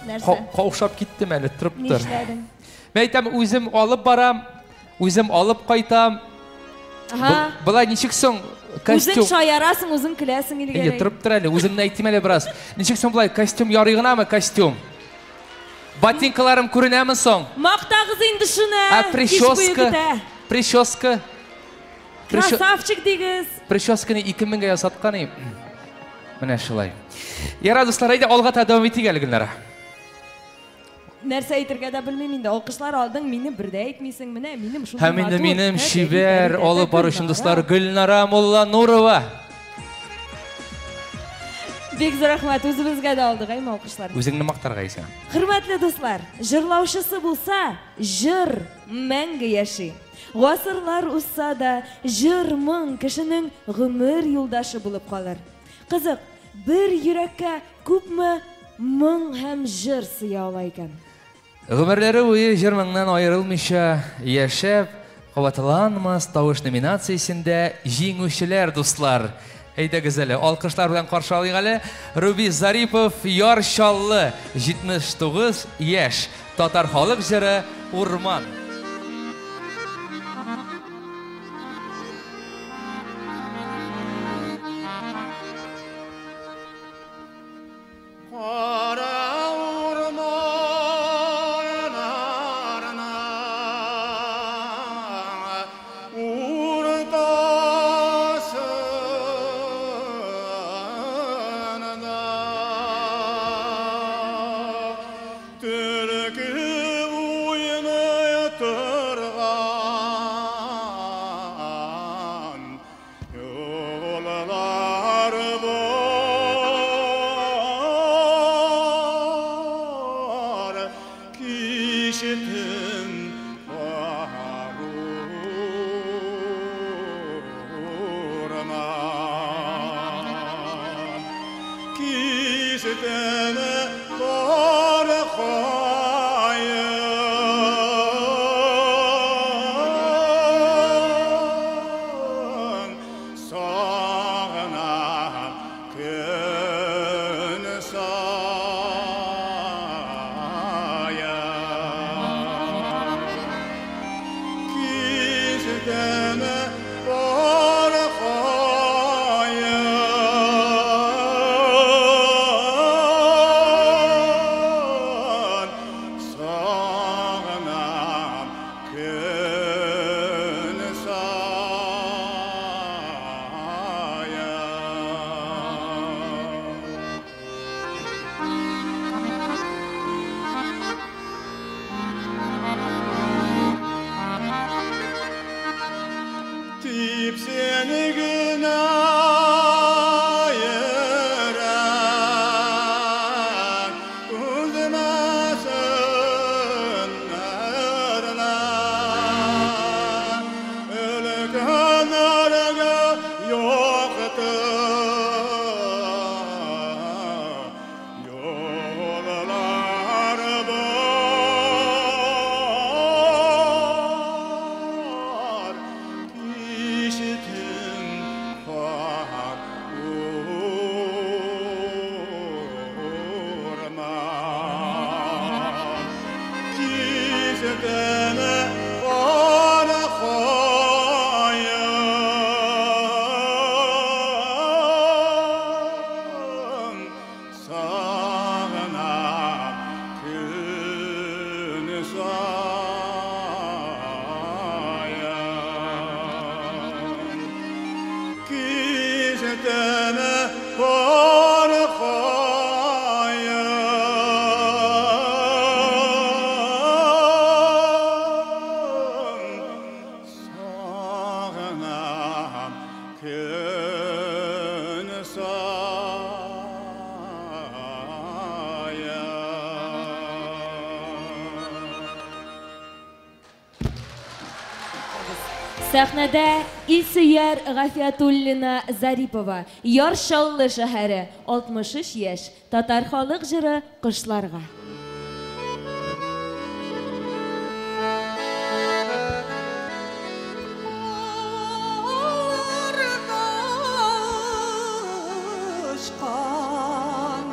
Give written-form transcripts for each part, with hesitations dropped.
Нәрсә? Каушап киттем әле, торып тор. Нишләдең? Мин әйтәм, үзем алып барам, үзем алып кайтам. Ага. Болай ничек соң костюм? Үзең шаярасың, үзең көләсең Әйе, илгәрәй. торып тор әле, үземне әйтим әле бераз. Ничек соң болай костюм ярый гынамы, костюм? Ботинкаларым күренәме соң? Мактагыз инде шуны. Ә Кич буе прическа? көтә. Прическа? Красавчик дигез. Прическаны 2000гә ясаткан идем. Менә шулай. Ярар, дуслар, әйдә алга таба дәвам итик әле, Гөлнара. Нәрсә әйтергә дә белмим инде. Алкышлар алдың, мине бер дә әйтмисең. Менә минем шундый Һәм инде матур, минем әдәби чибәр тәрбиядә алып баручым Гөлнара. дуслар Гөлнара Мулланурова. Бик зур рәхмәт, үзебезгә дә алдык, әйме алкышлар. Үзеңне мактарга исә. Хөрмәтле дуслар, җырлаучысы булса, җыр мәңге яши. Гасырлар узса да, җыр моң кешенең гомер юлдашы булып калыр. Кызык, бер йөрәккә күпме моң һәм җыр сыя ала икән? Гомерләре буе җыр моңнан аерылмыйча яшәп, кабатланмас тавыш номинациясендә җиңүчеләр, дуслар. Әйдәгез әле, алкышлар белән каршы алыйк әле. Рубис Зарипов, Яр Чаллы, 79 яшь. Татар халык җыры Урман. Кара урманнарның уртасында төлке уйный торган юллар бар, кичтем бар урман, кичтем бар каен, сагынам көн саен. Кичтем бар каен, сагынам көн саен. Типсен генә йөрәк, түзмәсен нәрләр. Өлкәннәргә якты юллар бар, кичтем бар урман, кичтем бар каен, сагынам көн саен. Кичтем бар каен, сагынам көн саен. Сәхнәдә Илсөяр Гафиятуллина Зарипова, Яр Чаллы шәһәре, 63 яшь, татар халык җыры Кошларга. Очкан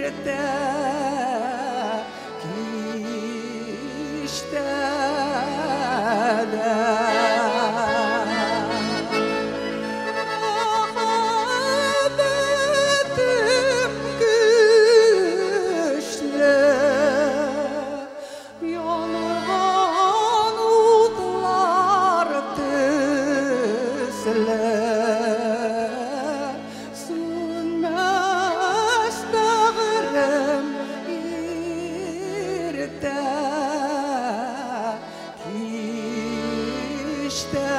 Иртә, кичтә дә. Мәхәббәтем көчле, янган утлар төсле, сүнмәс бәгырем иртә, кичтә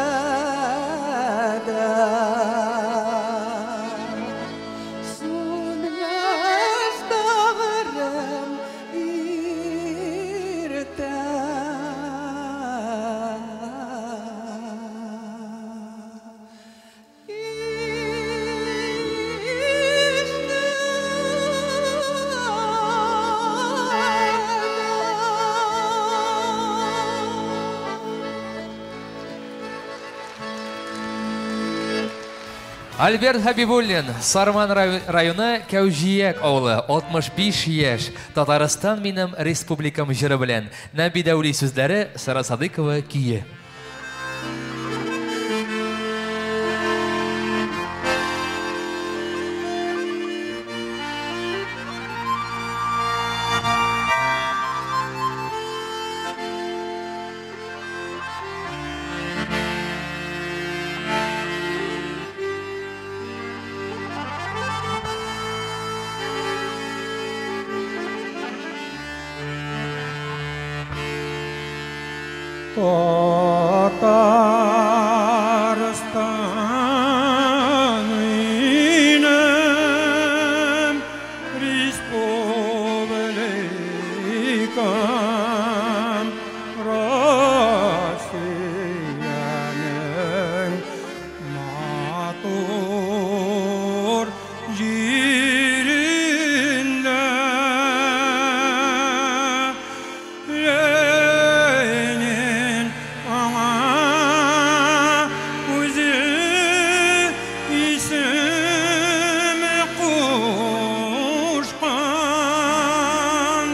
дә. Сүнмәс бәгырем иртә, Альберт Хабибуллин, Сарман районы Кәүҗияк авылы, 65 яшь, Татарстан минем республикам җыры белән. Нәби Дәүли сүзләре, Сара Садыкова көе. Татарстан минем республикам, Россиянең матур җирендә Ленин аңа үзе исем кушкан,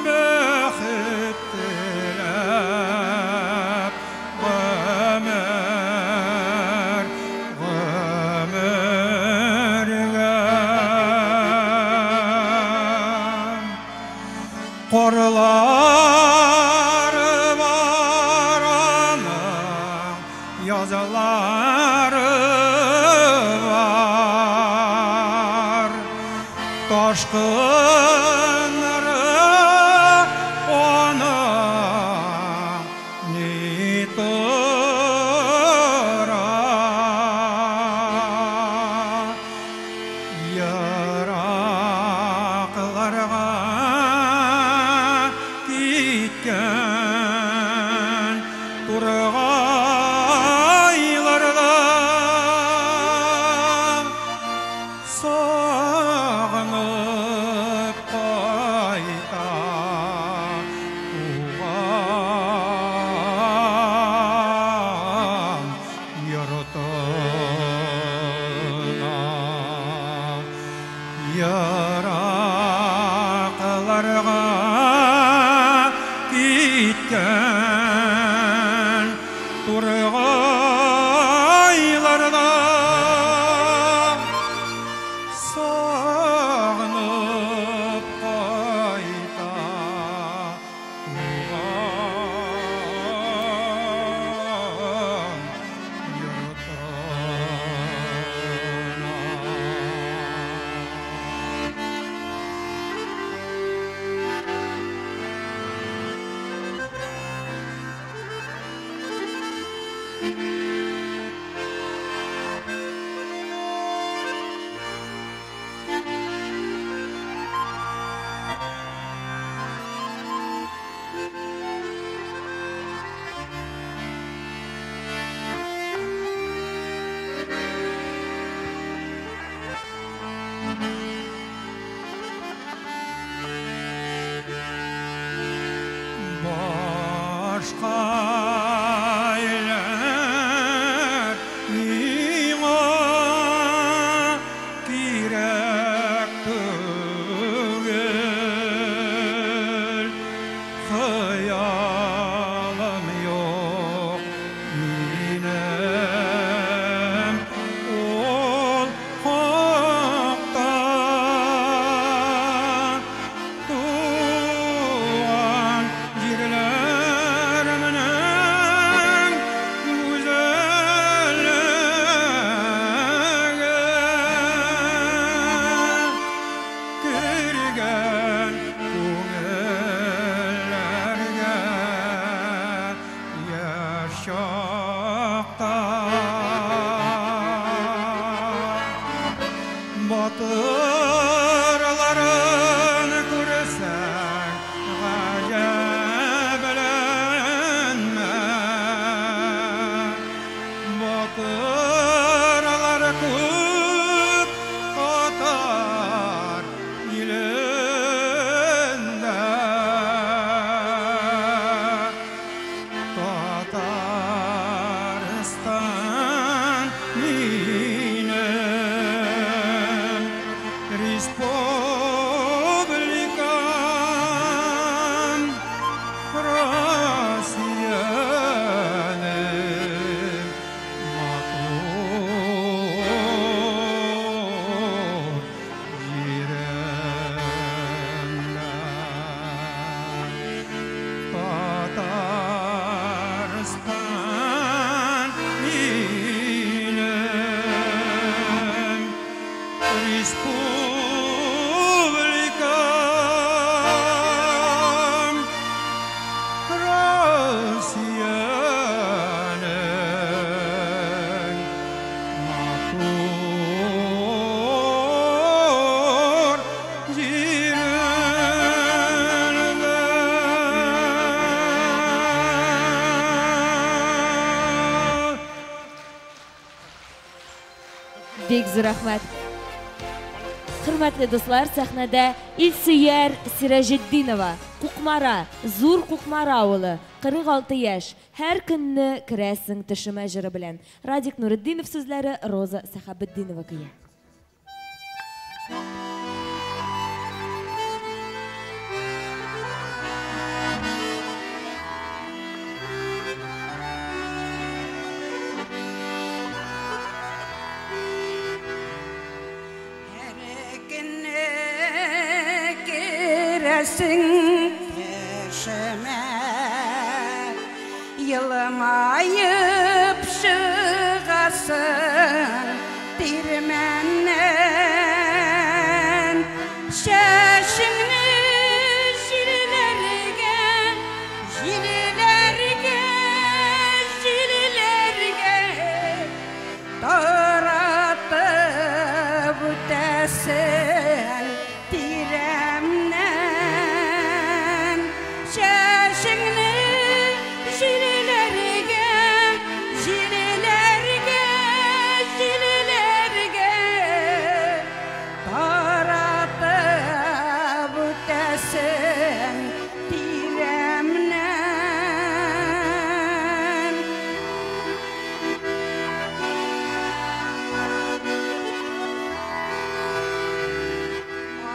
бәхет теләп гомер гомергә. Карлары бар аның, язлары бар, ташкыннары аның ни тора. Еракларга киткән тургайларда сагынып кайта туган йортына. Еракларга киткән тургайларда сагынып кайта туган йортына. Республикам Россиянең матур җирендә. Татарстан минем республикам Россиянең матур җирендә. Бик зур рәхмәт. Хөрмәтле дуслар, сәхнәдә Илсөяр Сираҗетдинова, Кукмара, Зур Кукмара авылы, 46 яшь. Һәр көнне керәсең төшемә җыры белән. Радик Нуретдинов сүзләре, Роза Сәхәбетдинова көе. Һәр көнне керәсең төшемә, елмаеп чыгасың тирмәннән. Чәчеңне җилләргә, җилләргә, җилләргә таратып үтәсең тирәмнән. Чәчеңне җилләргә, җилләргә, җилләргә таратып үтәсең тирәмнән.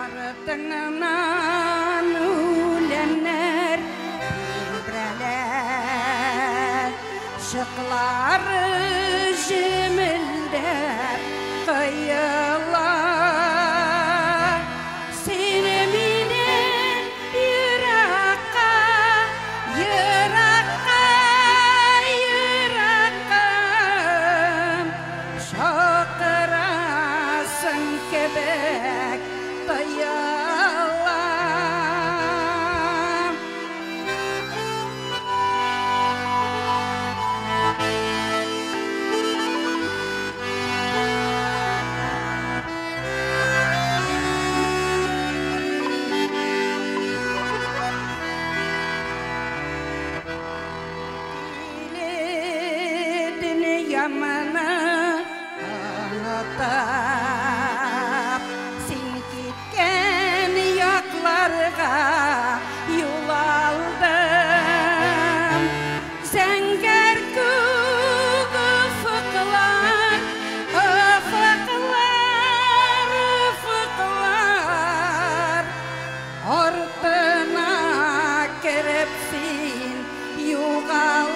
Артыңнан үләннәр тибрәлә, чыклары җемелдәп коела. Син мине еракка, еракка, еракка чакырасың кебек тоела. Тиле дөньямны онытып, син киткән якларга юл алдым. Зәңгәр күк офыклар, офыклар, офыклар артына кереп син югалдың.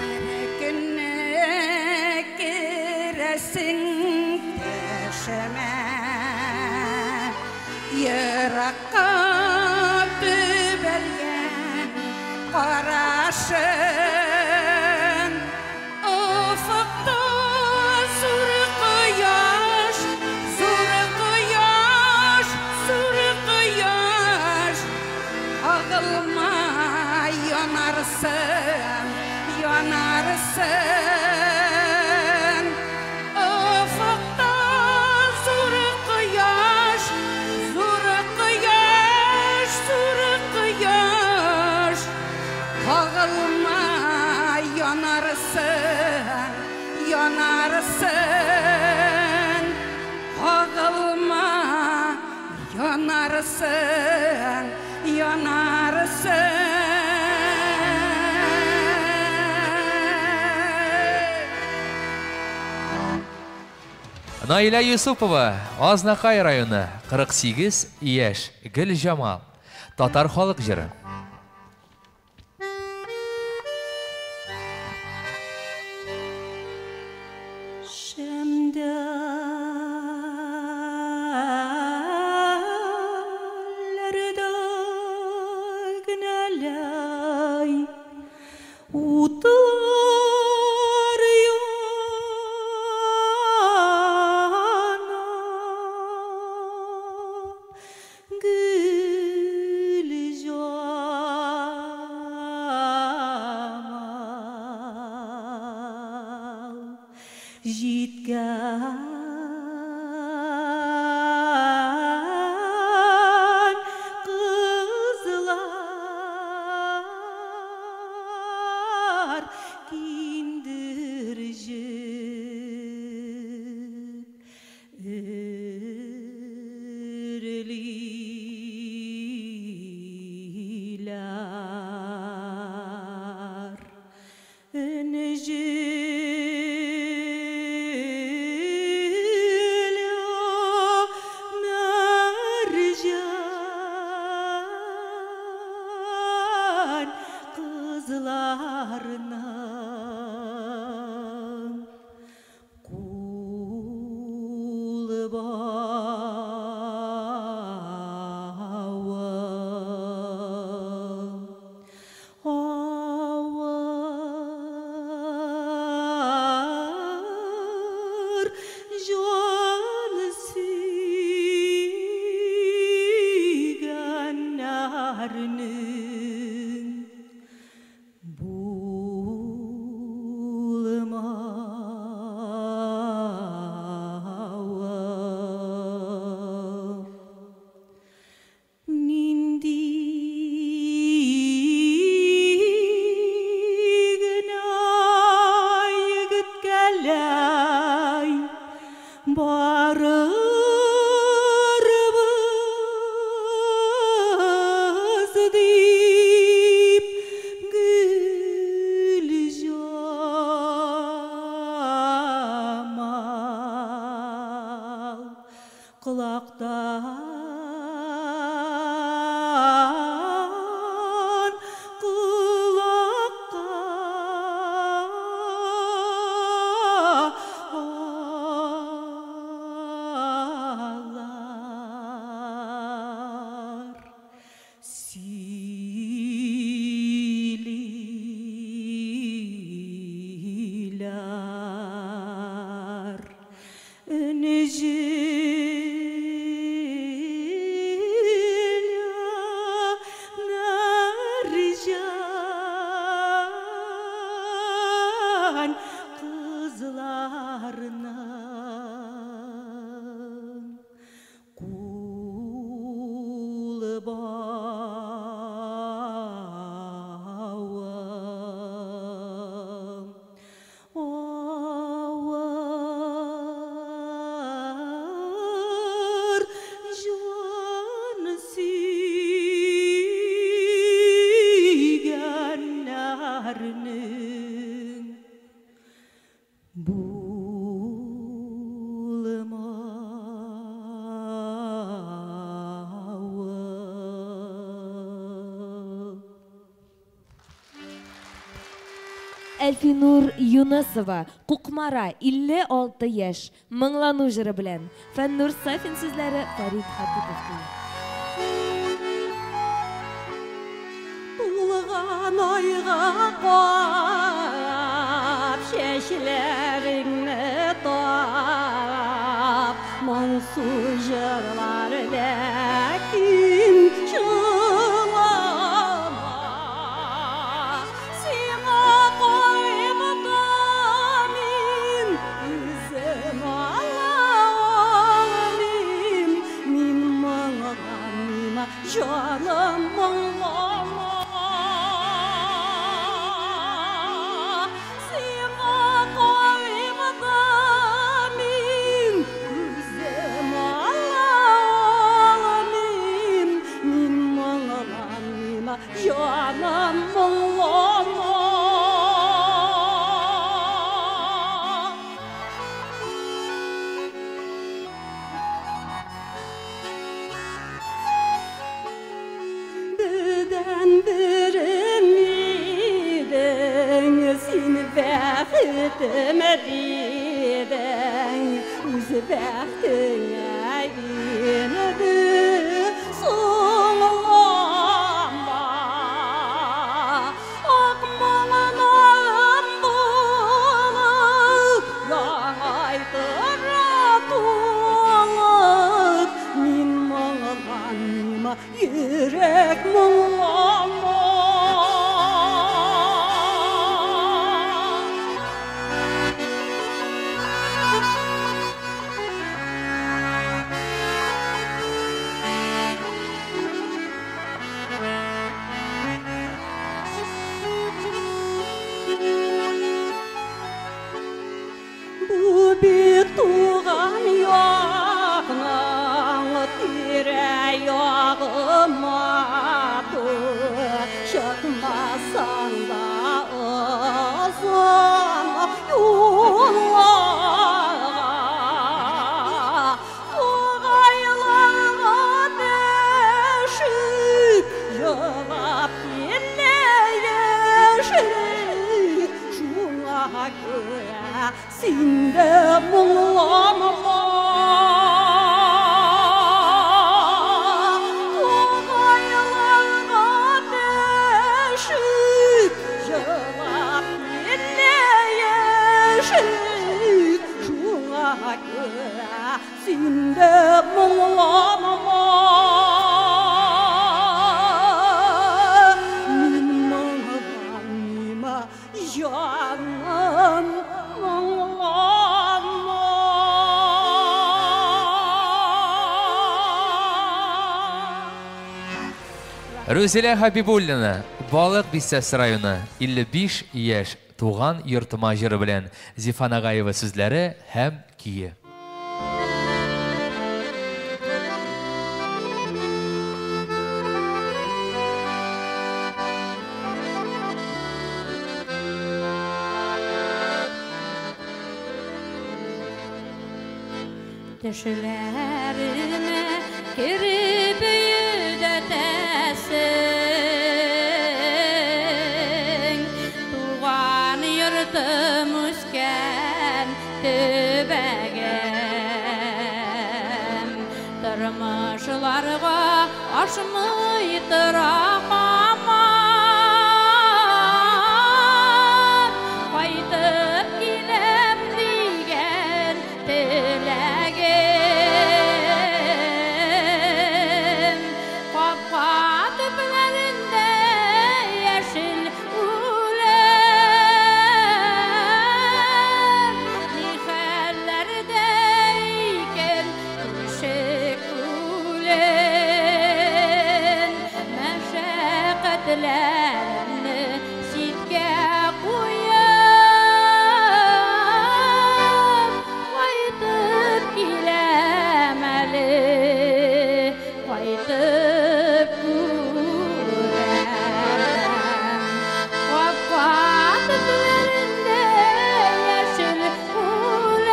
Һәр көнне керәсең төшемә, еракка төбәлгән карашың. Офыкта зур кояш, зур кояш, зур кояш, агылма янарсың, янарсың. Офыкта зур кояш, зур кояш, зур кояш, кагылма Янарсың, янарсың. Наилә Юсупова, Азнакай районы, 48 яшь, Гөлҗамал, татар халык җыры. Шәмдәләрдә генәләй утлар яна, Гөлҗамал җиткән кызлар киндер җеп эрлиләр. Энҗеле мәрҗән кызларның кул бавы авыр җан сөйгәннәрнең булмавы. Нинди генә егеткәләй барырбыз дип Гөлҗамал колактан колакка алар сөйлиләр. Энҗеле мәрҗән кызларның кул бавы авыр җан сөйгәннәрнең булмавы. Әлфинур Юнысова, Кукмара, 56 яшь, Моңлану җыры белән. Фәннур Сафин сүзләре, Фәрит Хатипов көе. Тулган айга карап, чәчләреңне тарап, моңсу җырлар ләкин җырлама. Сиңа карыйм да мин, үзем ала алмыйм. Мин моңланыйм, җаным моңлама. Сиңа карыйм да мин, үзем ала Бәхтеңә инде соңлама. Ак моңым булып, яңайтыра туңып, мин моңланма, йөрәк моңланма. Бу бит туган якның тирә-ягы матур, чыкмасаң да озын юлларга. Тугайларга дәшеп, елап килә яшьлек, шуңа күрә син дә моңланма. Тугайларга дәшеп, елап килә яшьлек, шуңа күрә син дә моңланма. Мин моңланмыйм, җаным моңланма. Рузилә Хабибуллина, Балык Бистәсе районы, 55 яшь, туган йортыма җыры белән Зифа Нагаева сүзләре һәм көе. Төшләремә кереп йөдәтәсең, туган йортым үскән төбәгем. Тормышларга ашмый тора һаман, кайтып киләм дигән теләгем. Капка төпләрендә яшел үлән, ни хәлләрдә икән күрше күлән. Мәшәкатьләремне читкә куеп, кайтып киләм әле, кайтып күрәм. Капка төпләрендә яшел үлән,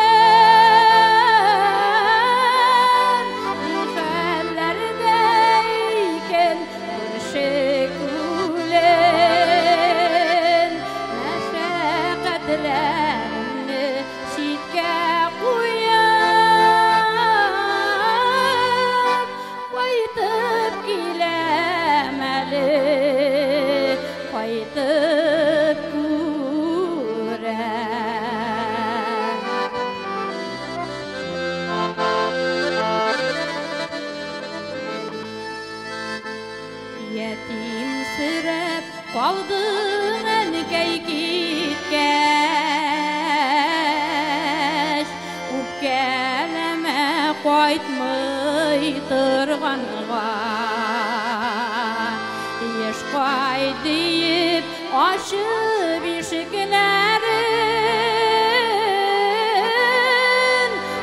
ни хәлләрдә икән күрше күлән. Мәшәкатьләремне читкә куеп, кайтып киләм әле, кайтып күрәм. Ятим серәп калдың әнкәй киткәч, үпкәләмә кайтмый торганга. Еш кайт диеп ачып ишекләрен,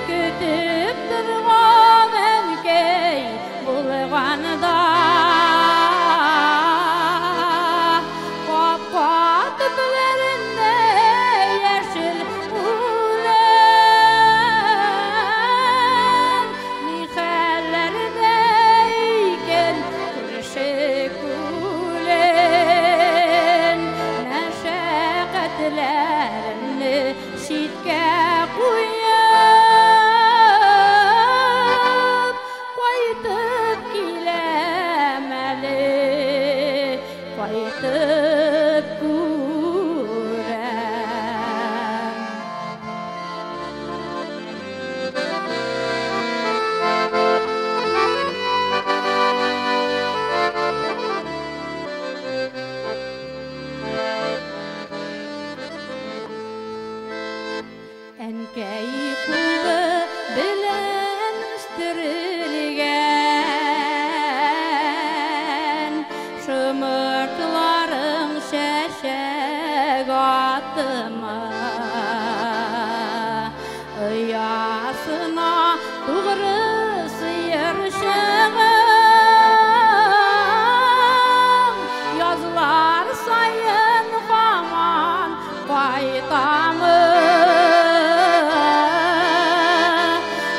көтеп торган әнкәй булганда. Капка төпләрендә яшел үлән, ни хәлләрдә икән күрше күлән. Мәшәкатьләремне Оясына тугры сыерчыгым, язлар саен һаман кайтамы.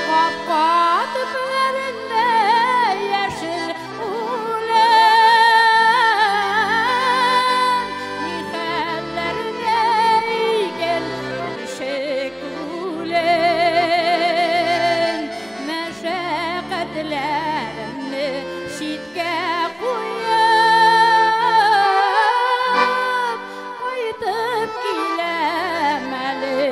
Капка төпләрендә яшел үлән, ни хәлләрдә икән ишек үлән. Мәшәкатьләремне читкә куеп, кайтып киләм әле,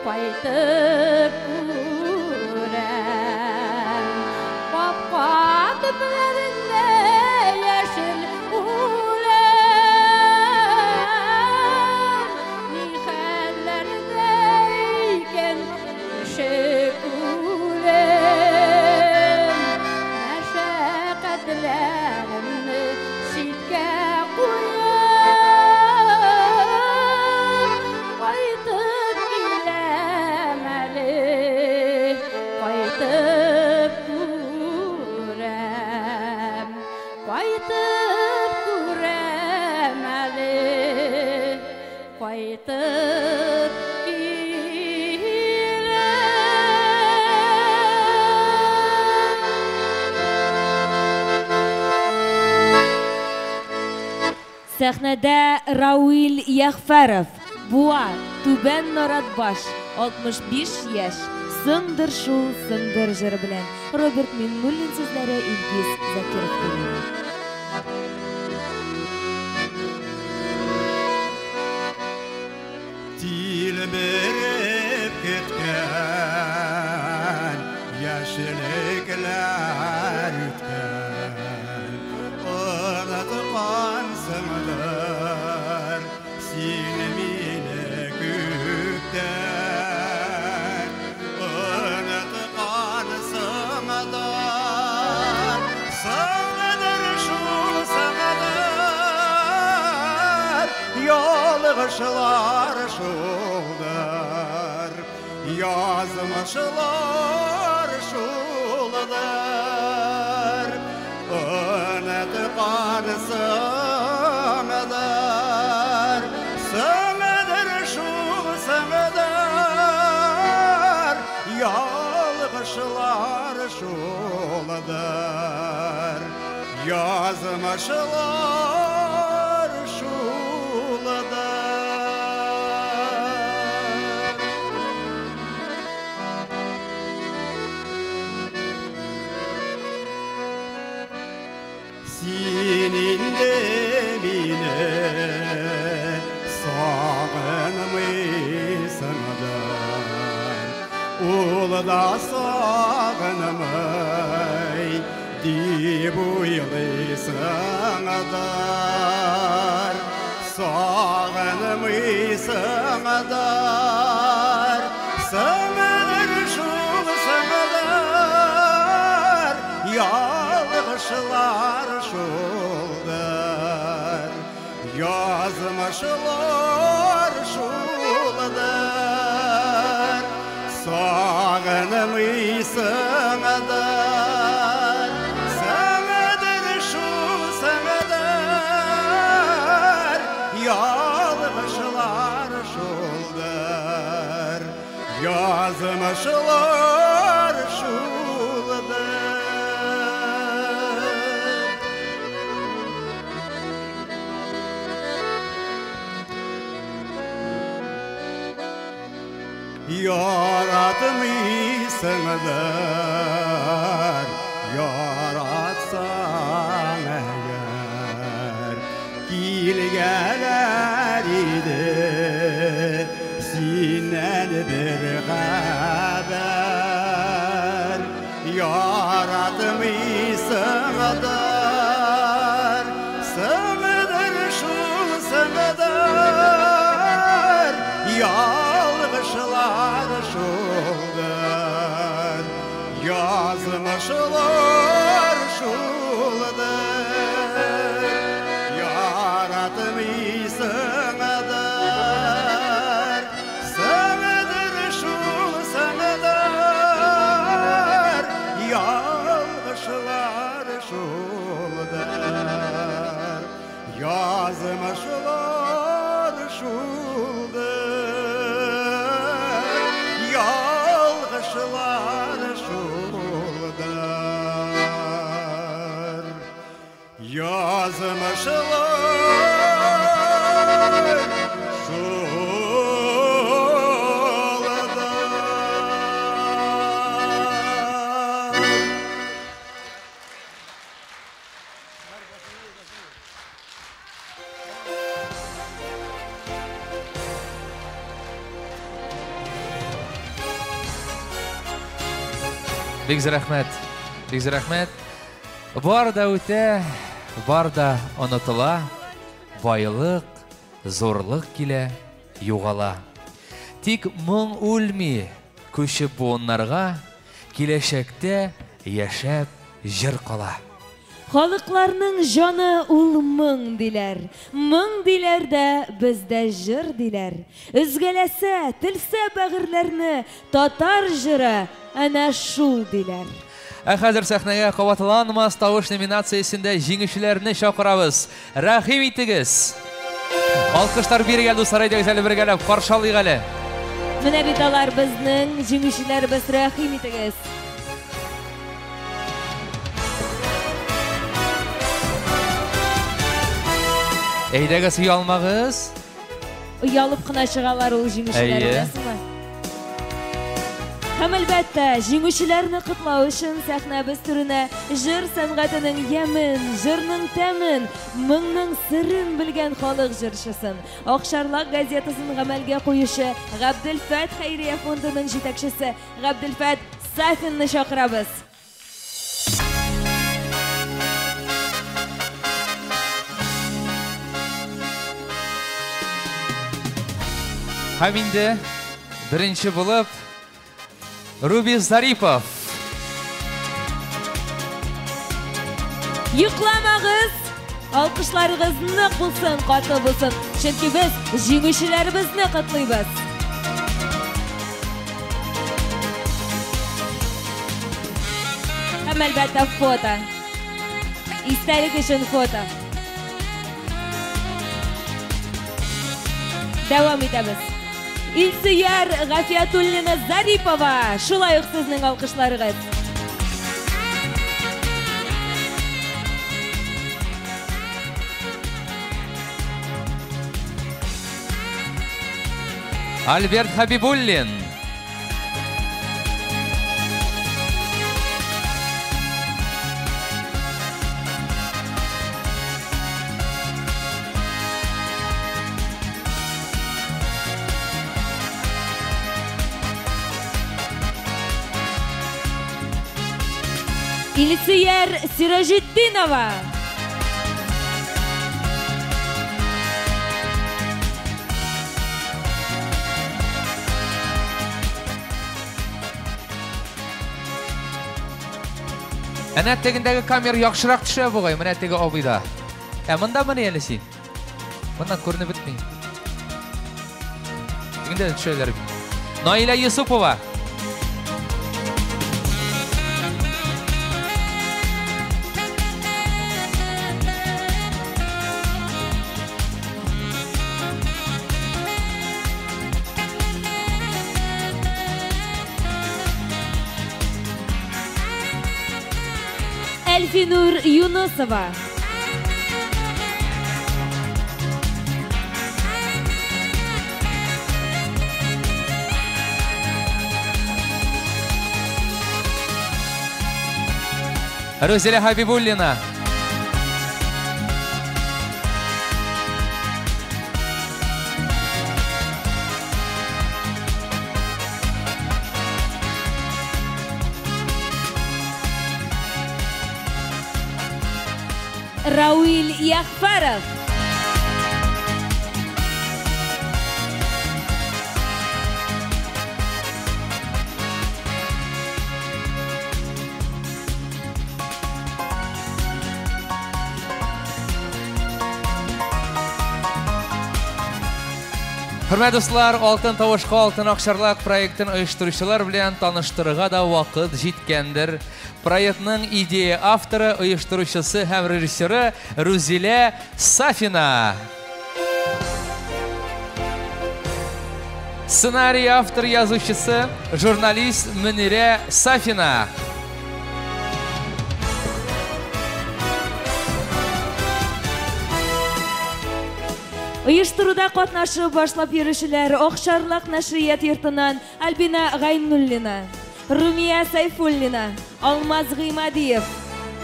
кайтып күрәм. Капка төпләрендә яшел үлән, ни хәлләрдә икән ишек үлән. Мәшәкатьләремне читкә куеп, кайтып киләм әле, кайтып күрәм, кайтып күрәм әле, кайтып киләм. Сәхнәдә Рауил Яхфәров, Буа, Түбән Наратбаш, 65 яшь, Сыңдыр шул, сыңдыр җыры белән. Роберт Миннуллин сүзләре, Илгиз Закиров көе. Тилмереп көткән яшьлекләр үткән, Оныткансыңдыр син мине күптән, Оныткансыңдыр. Сыңдыр шул, сыңдыр, ялгышлар шулдыр, язмышлар шулдыр. Оныткансыңдыр, сыңдыр шул, сыңдыр, ялгышлар шулдыр, язмышлар шулдыр. Син инде мине сагынмыйсыңдыр, ул да сагынмый дип уйлыйсыңдыр, сагынмыйсыңдыр. Сыңдыр шул, сыңдыр, ялгышлар шулдыр, язмышлар шулдыр. Сагынмыйсыңдыр, сыңдыр шул, сыңдыр, ялгышлар шулдыр, язмышлар шулдыр. Яратмыйсыңдыр, яратсаң әгәр, килгәләр иде синнән бер хәбәр. Яратмыйсыңдыр, сыңдыр шул, сыңдыр, ялгышлар шулдыр, язмышлар шулдыр. Яратмыйсыңдыр, сыңдыр шул, шулай шулдыр. Бик зур рәхмәт. Бик зур рәхмәт. Бар да үтә, бар да онытыла. Байлык, зурлык килә, югала. Тик моң үлми, күчеп буыннарга, киләчәктә яшәп җыр кала. Халыкларның җаны ул моң диләр. Моң диләр дә бездә җыр диләр. Өзгәләсә, телсә бәгырьләрне татар җыры әнә шул диләр. Ә хәзер сәхнәгә кабатланмас тавыш номинациясендә җиңүчеләрне чакырабыз. Рәхим итегез. Алкышлар бирегә, дуслар, әйдәгез әле бергәләп каршы алыйк әле. Менә бит алар безнең җиңүчеләребез, рәхим итегез. Әйдәгез, оялмагыз. Оялып кына чыгалар ул җиңүчеләр, беләсеңме? Һәм әлбәттә, җиңүчеләрне котлау өчен сәхнәбез түренә җыр сәнгатенең ямен, җырның тәмен, моңның серен белгән халык җырчысын, Акчарлак газетасын гамәлгә куючы Габделфәт хәйрия фондының җитәкчесе Габделфәт Сафинны чакырабыз. Һәм инде беренче булып Руби Зарипов. Йокламагыз! Алкышларыгыз нык булсын, каты булсын. Чөнки без җиңүчеләребезне котлыйбыз. Һәм әлбәттә фото. Истәлек өчен фото. Дәвам итәбез. Илсөяр Гафиятуллина Зарипова. Шулай ук сезнең алкышларыгыз. Альберт Хабибуллин. Илсөяр Сираҗетдинова. Әнә тегендәге камера яхшырак төшә бугай, менә теге абыйда. Ә монда мени әле син? Моннан күренеп бетми. Тегендә дә төшәләр бит. Наилә Юсупова. Әлфинур Юнысова. Рузиля Хабибуллина. Рауиль Яхфаров. Хөрмәтле дуслар, Алтын тавышка алтын акчарлак проектын оештыручылар белән таныштырырга да вакыт җиткәндер. Проектның идея авторы, оештыручысы һәм режиссеры Рузилә Сафина. Сценарий автор язучысы, журналист Мөнирә Сафина. Оештыруда катнашып башлап йөрүчеләр Акчарлак нәшрият йортыннан Альбина Гайнуллина, Румия Сайфуллина, Алмаз Гыймадиев,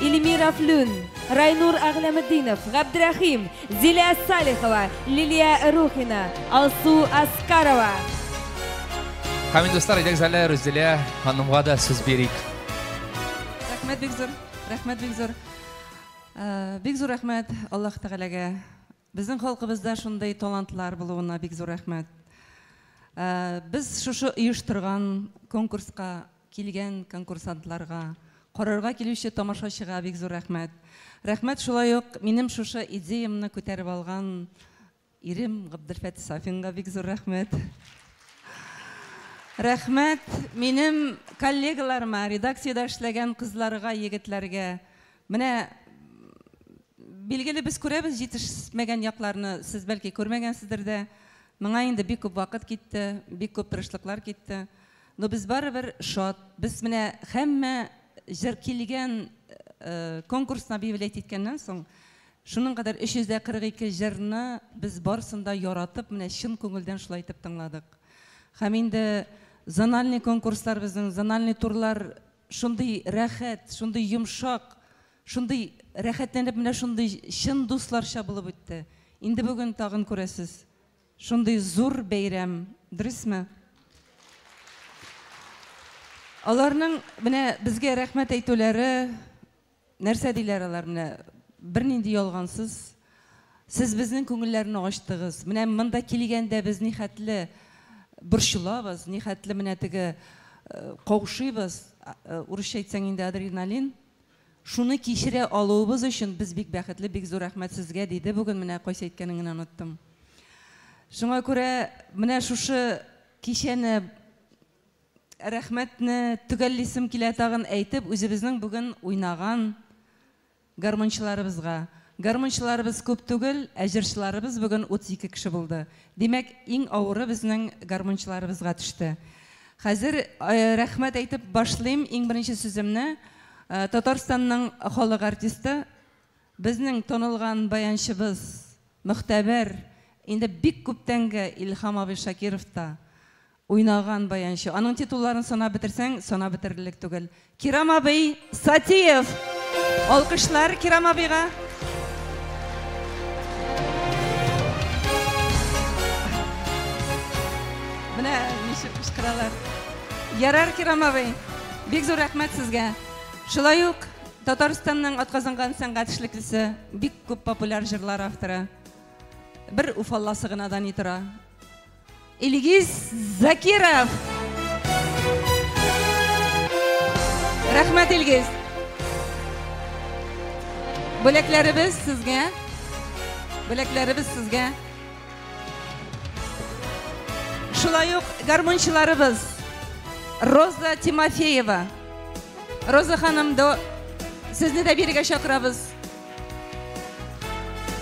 Эльмира Флюн, Райнур Әгъләметдинов, Габдрәхим, Зилә Салихова, Лилия Рухина, Алсу Аскарова. Һәм инде, дуслар, әйдәгез әле Рүзилә ханымга да сүз бирик. Рәхмәт бик зур, рәхмәт бик зур. Бик зур рәхмәт Аллаһ Тәгаләгә. Безнең халкыбызда шундый талантлар булуына бик зур рәхмәт. Без шушы оештырган конкурска килгән конкурсантларга, карарга килүче тамашачыга бик зур рәхмәт. Рәхмәт шулай ук минем шушы идеямны күтәреп алган ирем Габделфәт Сафинга бик зур рәхмәт. Рәхмәт минем коллегаларыма, редакциядә эшләгән кызларга, егетләргә. Менә билгеле без күрәбез җитешмәгән якларны, сез бәлки күрмәгәнсездер дә. Моңа инде бик күп вакыт китте, бик күп тырышлыклар китте. Но без барыбер шат. Без менә һәммә җыр килгән конкурсны объявлять иткәннән соң, шуның кадәр 342 җырны без барысын да яратып, менә чын күңелдән шулай итеп тыңладык. Һәм инде зональный конкурслар безнең, зональный турлар шундый рәхәт, шундый йомшак, шундый рәхәтләнеп менә шундый чын дусларча булып үтте. Инде бүген тагын күрәсез. Шундый зур бәйрәм, дөресме? Аларның менә безгә рәхмәт әйтүләре, нәрсә диләр алар менә, бернинди ялгансыз. Сез безнең күңелләрне ачтыгыз. Менә монда килгәндә без нихәтле борчылабыз, нихәтле менә теге каушыйбыз, урысча әйтсәң инде адреналин. Шуны кичерә алуыбыз өчен без бик бәхетле, бик зур рәхмәт сезгә, диде бүген менә кайсы әйткәнен генә оныттым. Шуңа күрә менә шушы кичәне рәхмәтне төгәллисем килә тагын әйтеп, үзебезнең бүген уйнаган гармунчыларыбызга. Гармунчыларыбыз күп түгел, ә җырчыларыбыз бүген 32 кеше булды. Димәк, иң авыры безнең гармунчыларыбызга төште. Хәзер рәхмәт әйтеп башлыйм иң беренче сүземне. Татарстанның халык артисты, безнең танылган баянчыбыз, мөхтәбәр, инде бик күптәнге Илһам абый Шакиров та уйнаган баянчы. Аның титулларын санап бетерсәң, санап бетерерлек түгел. Кирам абый Сатиев. Алкышлар Кирам абыйга. Менә ничек кычкыралар. Ярар, Кирам абый, бик зур рәхмәт сезгә. Шулай ук Татарстанның атказанган сәнгать эшлеклесе, бик күп популяр җырлар авторы. Бер уфалласы гына да ни тора. Илгиз Закиров. Рәхмәт, Илгиз. Бүләкләребез сезгә. Бүләкләребез сезгә. Шулай ук гармунчыларыбыз Роза Тимофеева. Роза ханым, до сезне дә бирегә чакырабыз.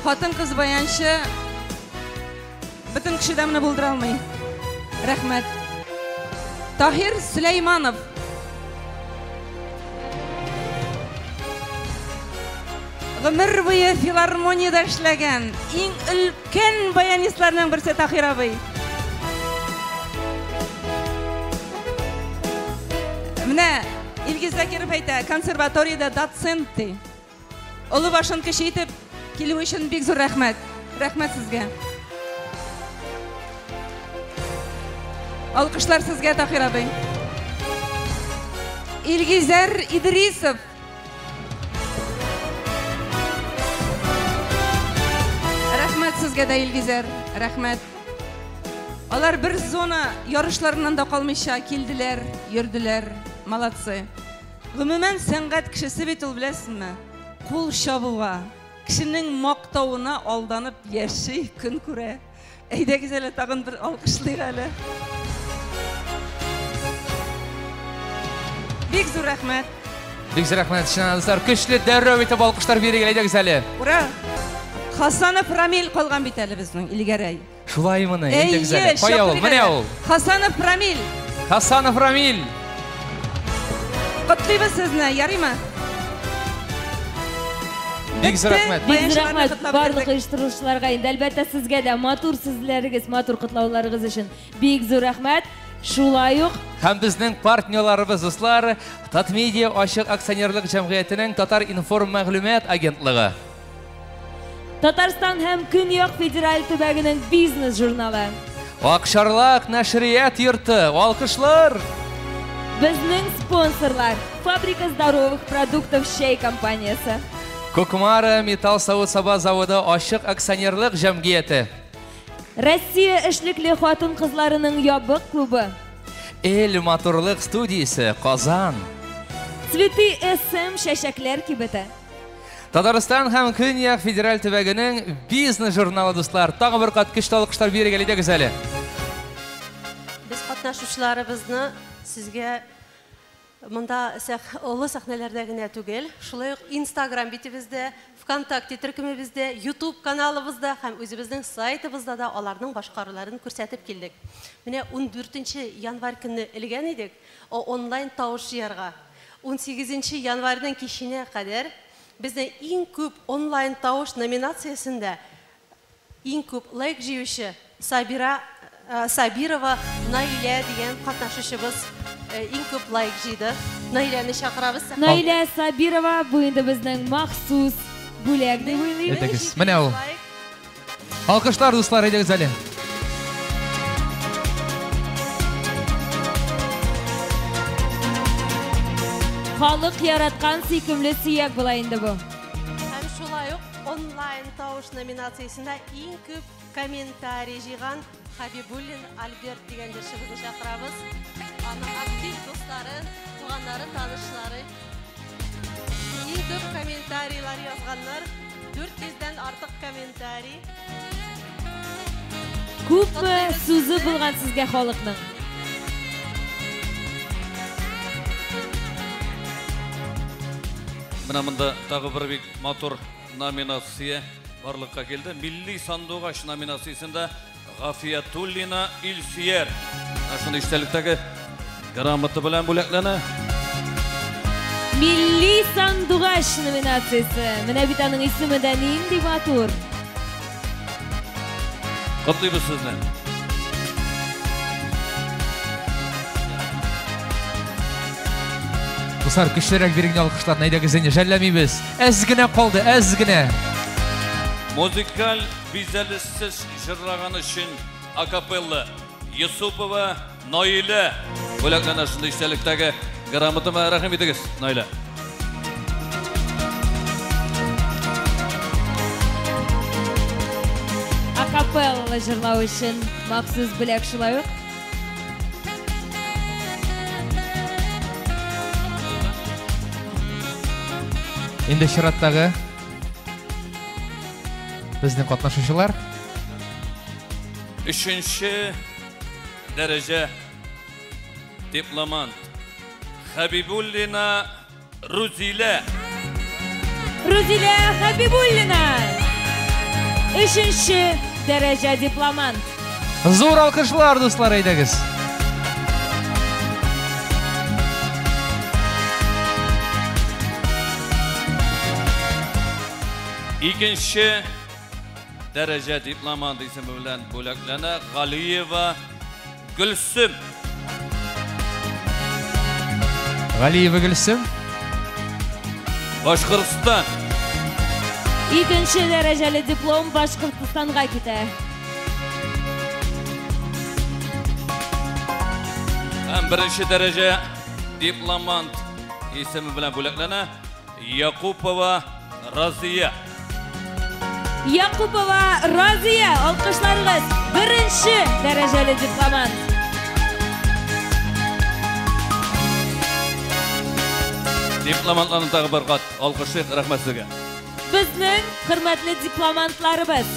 Хатын-кыз баянчы бөтен кеше дә моны булдыра алмый. Рәхмәт. Таһир Сөләйманов. Гомер буе филармониядә эшләгән иң өлкән баянистларның берсе Таһир абый. Менә Илгиз Закиров әйтә, консерваториядә доцент ди. Олы башын кече итеп килү өчен бик зур рәхмәт. Рәхмәт сезгә. Алкышлар сезгә, Таһир абый. Илгизәр Идрисов. Рәхмәт сезгә дә, Илгизәр. Рәхмәт. Алар бер зона ярышларыннан да калмыйча килделәр, йөрделәр. Молодцы. Гомумән, сәнгать кешесе бит ул, беләсезме? Кул чабуга, кешенең мактавына алданып яши, көн күрә. Әйдәгез әле тагын бер алкышлыйк әле. Бик зур рәхмәт. Бик зур рәхмәт, чыннан дуслар, көчле дәррәү итеп алкышлар бирик, әйдәгез әле. Ура! Хасанов Рамил калган бит әле безнең, Илгәрәй. Шулаймыни? Әйдәгез әле. Кая ул? Менә ул. Хасанов Рамил. Хасанов Рамил. Котлыйбыз сезне, ярыймы? Бик зур рәхмәт. Бик зур рәхмәт барлык оештыручыларга инде. Әлбәттә, сезгә дә матур сүзләрегез, матур котлауларыгыз өчен бик зур рәхмәт. Шулай ук һәм безнең партнерларыбыз, дуслар, Татмедиа ачык акционерлык җәмгыятенең Татар-информ мәгълүмат агентлыгы. Татарстан һәм Көньяк федераль төбәгенең бизнес журналы. Акчарлак нәшрият йорты, алкышлар! Безнең спонсорлар: Фабрика здоровых продуктов чәй компаниясе. Кукмара металл савыт-саба заводы ачык акционерлык җәмгыяте. Россия эшлекле хатын-кызларының ябык клубы. Эл матурлык студиясе, Казан. Цветы СМ чәчәкләр кибете. Татарстан һәм Көньяк федераль төбәгенең бизнес журналы, дуслар. Тагы бер кат көчле алкышлар бирик әле, әйдәгез әле. Без катнашучыларыбызны сезгә монда олы сәхнәләрдә генә түгел, шулай ук Instagram битебездә, ВКонтакте төркемебездә, YouTube каналыбызда һәм үзебезнең сайтыбызда да аларның башкаруларын күрсәтеп килдек. Менә 14 январь көнне элгән идек, онлайн тавыш җыярга. 18 январьның киченә кадәр безнең иң күп онлайн тавыш номинациясендә иң күп лайк җыючы Сабира Сабирова Наилә дигән катнашучыбыз иң күп лайк җыйды. Наиләне чакырабыз. Наилә Сабирова, бу инде безнең махсус бүләк дип уйлыйм. Әйдәгез, менә ул. Алкышлар, дуслар, әйдәгез әле. Халык яраткан сөйкемле сөяк була инде бу. Һәм шулай ук онлайн тавыш номинациясендә иң күп комментарий җыйган Хабибуллин Альберт дигән җырчыбызны чакырабыз. Аның актив дуслары, туганнары, танышлары. Иң күп комментарийлар язганнар, 400-дән артык комментарий. Күпме сүзе булган сезгә халыкның? Менә монда тагы бер бик матур номинация барлыкка килде. Милли сандугач номинациясендә Гафиятуллина Илсөяр. Шундый истәлектәге грамота белән бүләкләнә. Милли сандугач номинациясе. Менә бит аның исеме дә нинди матур. Котлыйбыз сезне. Дуслар, көчлерәк бирегез алкышларны, әйдәгез инде, жәлләмибез. Әз генә калды, әз генә. Музыкаль бизәлешсез җырлаган өчен акапелла Юсупова Наилә бүләкләнә шундый истәлектәге грамотама. Рәхим итегез, Наилә. Акапелла җырлау өчен махсус бүләк шулай ук. Инде чираттагы безнең катнашучылар. Өченче дәрәҗә дипломант Хабибуллина Рузилә. Рузилә Хабибуллина. Өченче дәрәҗә дипломант. Зур алкышлар, дуслар, әйдәгез. Икенче дәрәҗә дипломант исеме белән бүләкләнә Галиева Гөлсем. Галиева Гөлсем. Башкортстан. Икенче дәрәҗәле диплом Башкортстанга китә. Һәм беренче дәрәҗә дипломант исеме белән бүләкләнә Якупова Разия. Якупова Разия, алкышларыгыз, беренче дәрәҗәле дипломант. Дипломантларны тагы бер кат алкышлыйк, рәхмәт сезгә. Безнең хөрмәтле дипломантларыбыз.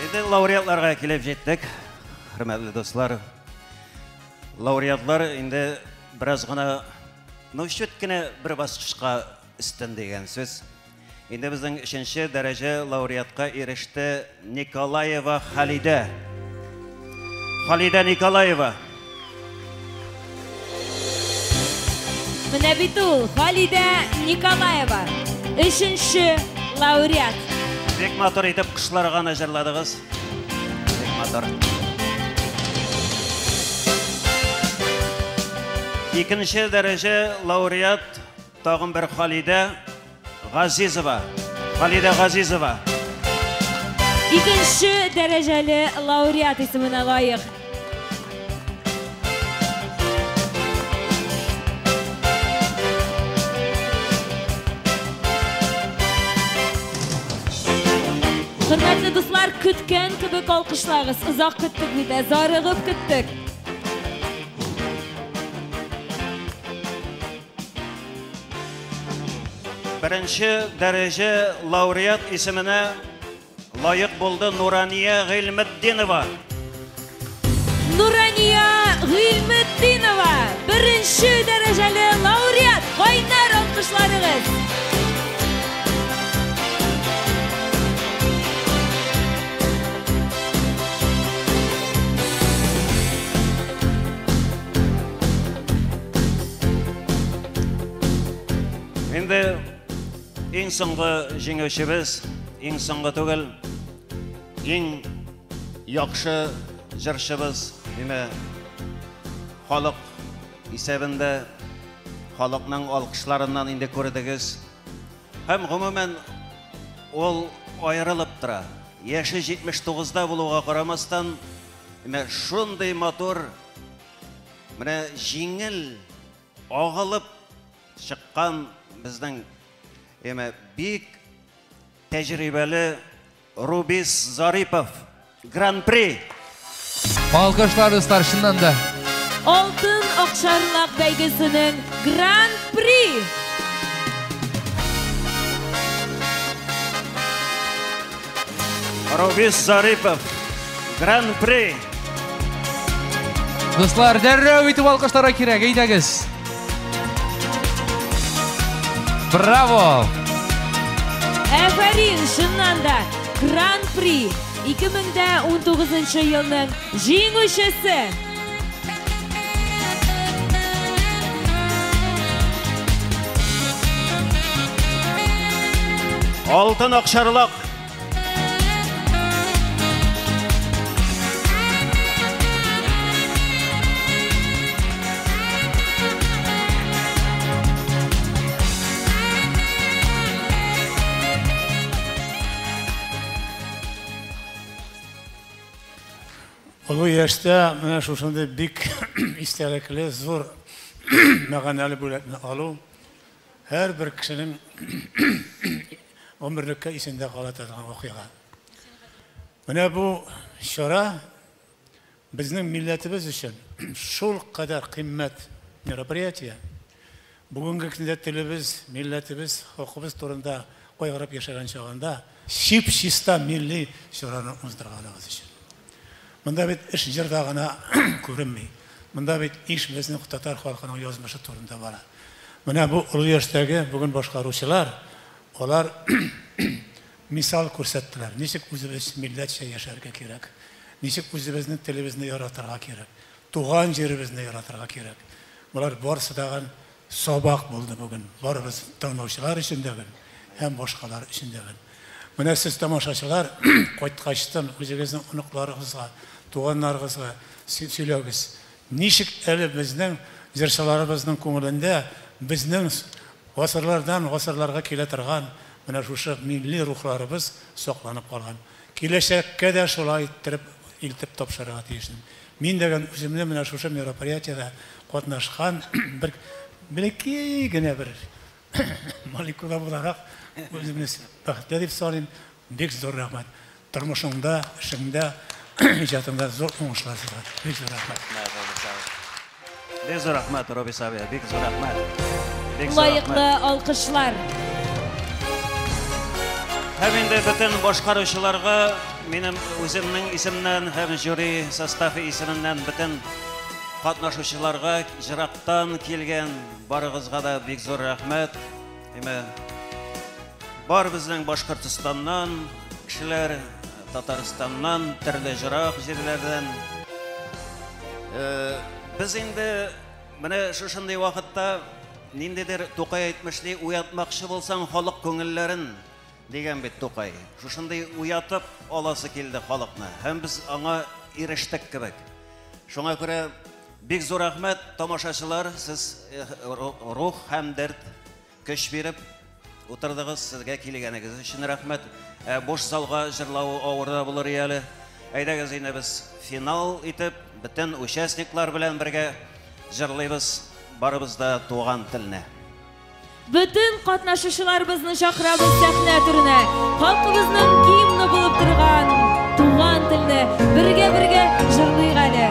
Инде лауреатларга килеп җиттек, хөрмәтле дуслар. Лауреатлар инде бераз гына, ну, чүт кенә бер баскычка өстен дигән сүз. Инде безнең өченче дәрәҗә лауреатка иреште Николаева Халидә. Халидә Николаева. Менә бит ул, Халидә Николаева, өченче лауреат. Бик матур итеп кошларга гына җырладыгыз. Бик матур. Икенче дәрәҗә лауреат тагын бер Халидә Газизова. Халидә Газизова. Икенче дәрәҗәле лауреат исеменә лаек. Хөрмәтле дуслар, көткән кебек алкышлагыз. Озак көттек бит, ә, зарыгып көттек. Беренче дәрәҗә лауреат исеменә лаек булды Нурания Гыйльметдинова. Нурания Гыйльметдинова, беренче дәрәҗәле лауреат. Кайнар алкышларыгыз. Инде иң соңгы җиңүчебез, иң соңгы түгел, иң яхшы җырчыбыз, димә, халык исәбендә, халыкның алкышларыннан инде күрдегез. Һәм гомумән ул аерылып тора. Яше 79-да булуга карамастан, менә шундый матур, менә җиңел агылып чыккан безнең әмә бик тәҗрибәле Рубис Зарипов. Гран-при. Алкышлар, дуслар, чыннан да. Алтын Акчарлак бәйгесенең Гран-при. Рубис Зарипов. Гран-при. Дуслар, дәррәү итеп алкышларга кирәк, әйдәгез. Браво! Әфәрин, чыннан да Гран-при 2019 елның җиңүчесе. Алтын Акчарлак. Олы яшьтә менә шушындый бик истәлекле, зур мәгънәле бүләкне алу һәрбер кешенең гомерлеккә исендә кала торган вакыйга. Менә бу чара безнең милләтебез өчен шул кадәр кыйммәт мероприятие. Бүгенге көндә телебез, милләтебез, хокукыбыз турында кайгырып яшәгән чагында чип-чиста милли чараны уздырганыгыз өчен. Монда бит эш җырда гына күренми. Монда бит иш безнең татар халкының язмышы турында бара. Менә бу олы яшьтәге бүген башкаручылар, алар мисал күрсәттеләр. Ничек үзебез милләтчә яшәргә кирәк. Ничек үзебезнең телебезне яратырга кирәк. Туган җиребезне яратырга кирәк. Болар барысы тагын сабак булды бүген. Барыбыз тыңлаучылар өчен дә һәм башкалар өчен дә. Менә сез тамашачылар кайткачтан үзегезнең оныкларыгызга, туганнарыгызга сөйләгез. Ничек әле безнең җырчыларыбызның күңелендә безнең гасырлардан гасырларга килә торган менә шушы милли рухларыбыз сакланып калган. Киләчәккә дә шулай иттереп илтеп тапшырырга тиеш. Мин дә үземне менә шушы мероприятиедә катнашкан бер бәләкәй генә бер молекула буларак үземне бәхетле дип саныйм. Бик зур рәхмәт. Тормышыңда, эшеңдә, иҗатыңда зур уңышлар сезгә. Бик зур рәхмәт. Бик зур рәхмәт, Рубис абый, бик зур рәхмәт. Бик зур Лаеклы рәхмәт. алкышлар. Һәм инде бөтен башкаручыларга минем үземнең исемнән һәм жюри составы исеменнән бөтен катнашучыларга җырактан килгән барыгызга да бик зур рәхмәт. Әмма бар безнең Башкортостаннан кешеләр, Татарстаннан, төрле җырак җирләрдән. Без инде менә шушындый вакытта Ниндидер Тукай әйтмешли, уятмакчы булсаң халык күңелләрен дигән бит Тукай. Шушындый уятып аласы килде халыкны. Һәм без аңа ирештек кебек. Шуңа күрә бик зур рәхмәт, тамашачылар, сез рух һәм дәрт, көч биреп утырдыгыз, сезгә килгәнегез өчен рәхмәт. Буш залга җырлавы авыр да булыр әле. Әйдәгез инде без финал итеп, бөтен участниклар белән бергә җырлыйбыз барыбыз да туган телне. Бөтен катнашучыларыбызны чакырабыз сәхнә түренә. Халкыбызның гимны булып торган туган телне бергә-бергә җырлыйк әле.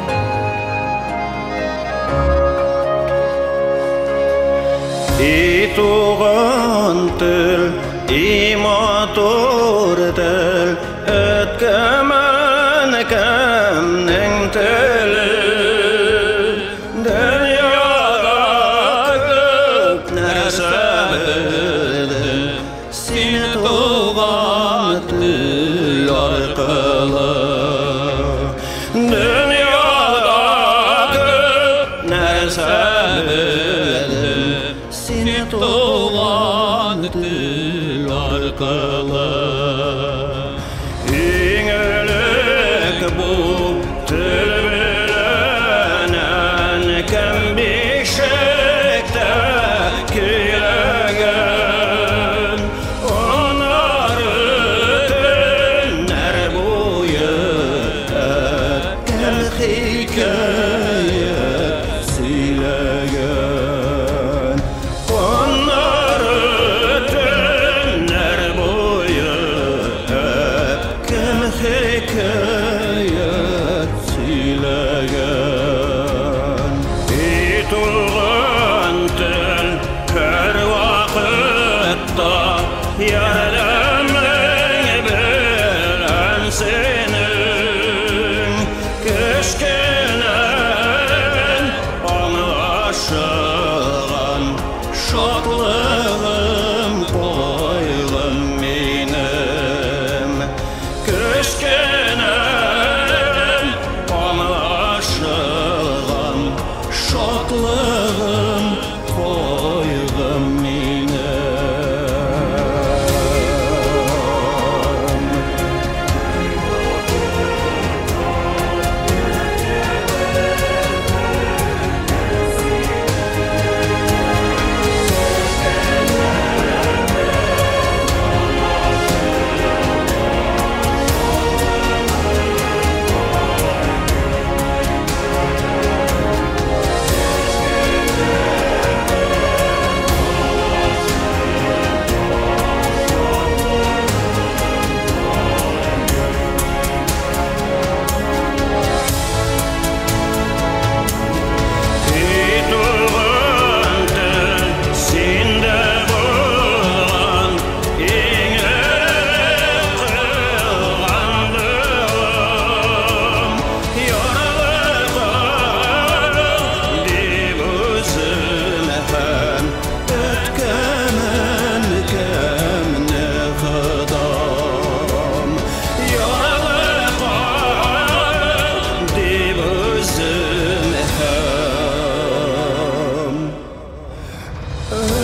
И туган тел, и матур тел, әткәмен кемнең теле? Дөньяда күп нәрсә белдем, сине туган тел аркылы. Дөньяда күп нәрсә белдем, сине туган тел аркылы. Иң элек бу тел белән кем бишектә көйләгән, аннары төннәр буе әткәм хикәя сөйләгән. Аннары төннәр буе әткәм хикәя сөйләгән. И туган тел һәр вакытта ярдәмең белән синең кечкенәдән аңлашылган шатлыгым, кайгым минем. Кечкенәдән аңлашылган шатлыгым, кайгым минем. И туган тел синдә булган иң элек кылган догам. Ярлыкау дип үзем һәм әткәмен кемне Ходам. Ярлыкау дип үзем һәм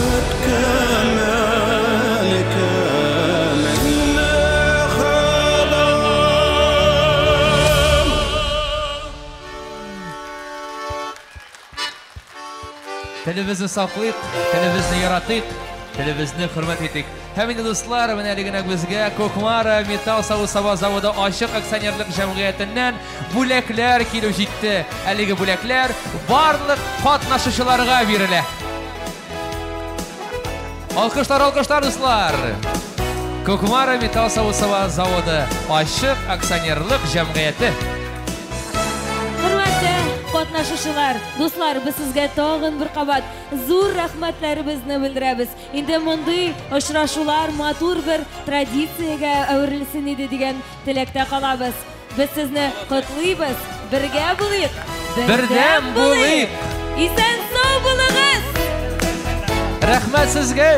әткәмен кемне Ходам. Телебезне саклыйк, телебезне яратыйк, телебезне хөрмәт итик. Һәм инде, дуслар, менә әле генә безгә Кукмара металл савыт-саба заводы ачык акционерлык җәмгыятеннән бүләкләр килеп җитте. Әлеге бүләкләр барлык катнашучыларга бирелә. Алкышлар, алкышлар, дуслар! Кукмара металл савыт-саба заводы ачык акционерлык җәмгыяте. Хөрмәтле катнашучылар, дуслар, без сезгә тагын бер кабат зур рәхмәтләребезне белдерәбез. Инде мондый очрашулар матур бер традициягә әверелсен иде дигән теләктә калабыз. Без сезне котлыйбыз, бергә булыйк, Бердәм булыйк! Исән сау булыгыз! Рәхмәт сезгә!